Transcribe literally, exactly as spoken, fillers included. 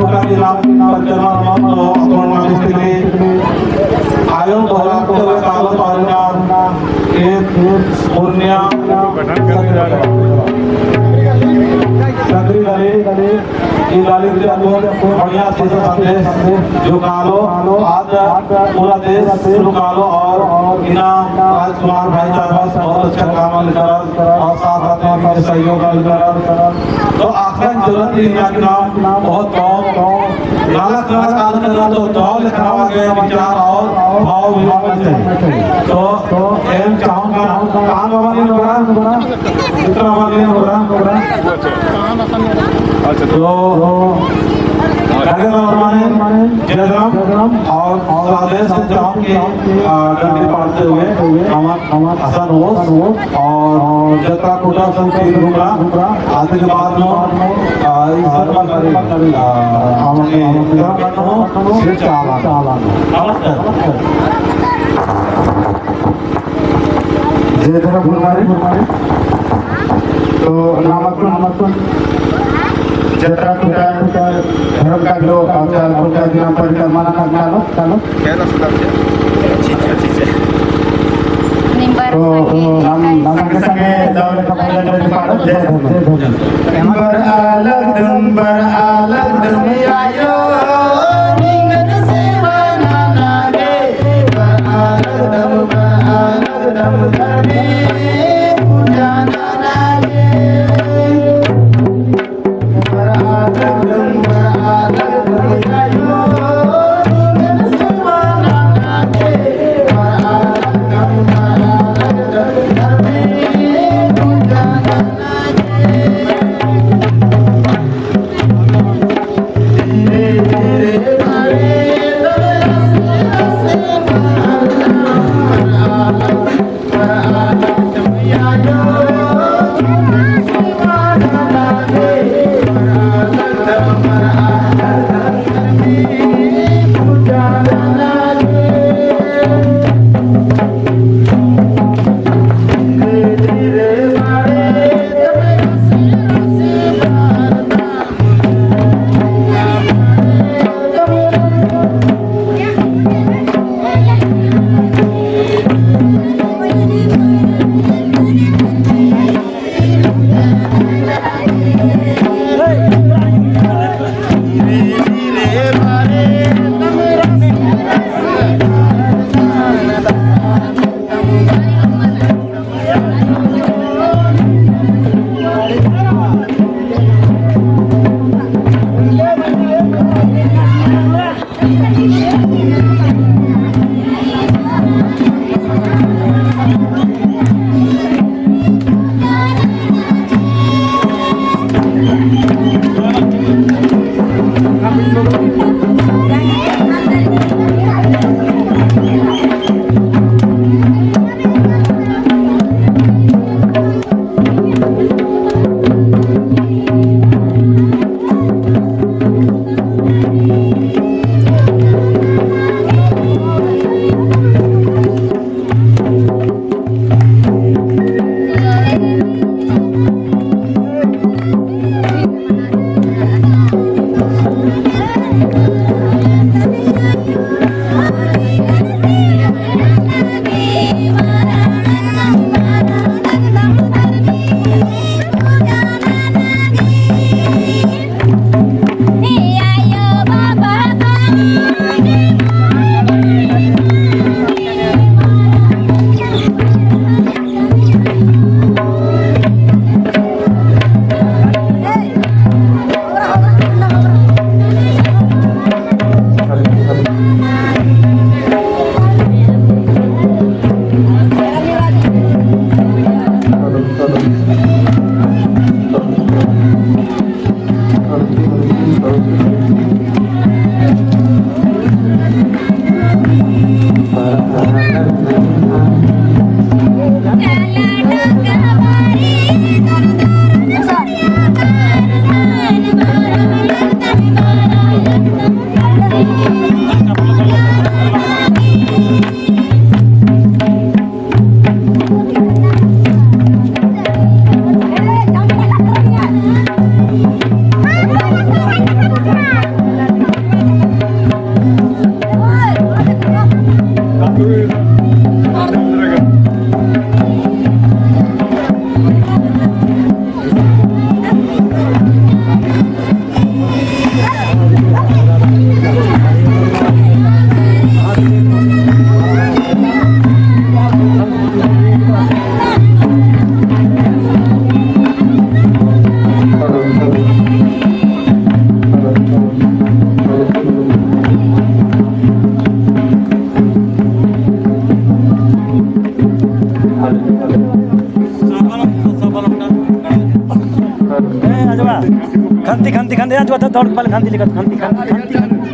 परिक्रमा नमन तो अपन नाम स्थिति आयो दोहराते हुए कालो पारिना एक पुण्य सकरी गली, ई गली के बहुत बढ़िया चीज संदेश जो कालो आज पूरा देश शुरू कालो और इना राजकुमार भाई साहब बहुत अच्छा काम लेकर और साथ साथ में भी सहयोग लेकर तो आखिर जरूरत ही इना के नाम बहुत बहुत नाला नाला काम करना तो दव लेखा आगे विचार और भाव भी होना चाहिए। तो एम चाहूँगा, कहाँ बाबा नहीं बड़ा? इतना बाबा नहीं बड़ा? अच्छा, तो लगे बाबा माने जय राम और आदेश से चाहूँ कि, आ, डंडी पाड़ते हुए हमारे हमार आसान हो और जतरा कोटा संग तीन घुमरा आदि के बाद में, आ, इस सरकार, आ, हमने धर्म कांड हो, फिर चाला। नमस्कार। जय धर्म गुरुमारे। तो नाम अक्कुन, नाम अक्कुन जतरा कोटा धर्म कांड हो, और चाला कोटा दिना परिक्रमा नना कालो, कालो। तो, तो, हम, हम संगे संगे दव लेखा भजन पाड़ब, जय धर्म। जय धर्म। बर आलक दम, बर आलक दम आयो, निंगन सेवा नना गे। बर आलक दम, बर आलक दम धर्मे पूजा नना गे। खंती, खंती, खंती, आज बता दौड़ के पहले खंती लिखत, खंती, खंती, खंती, खंती।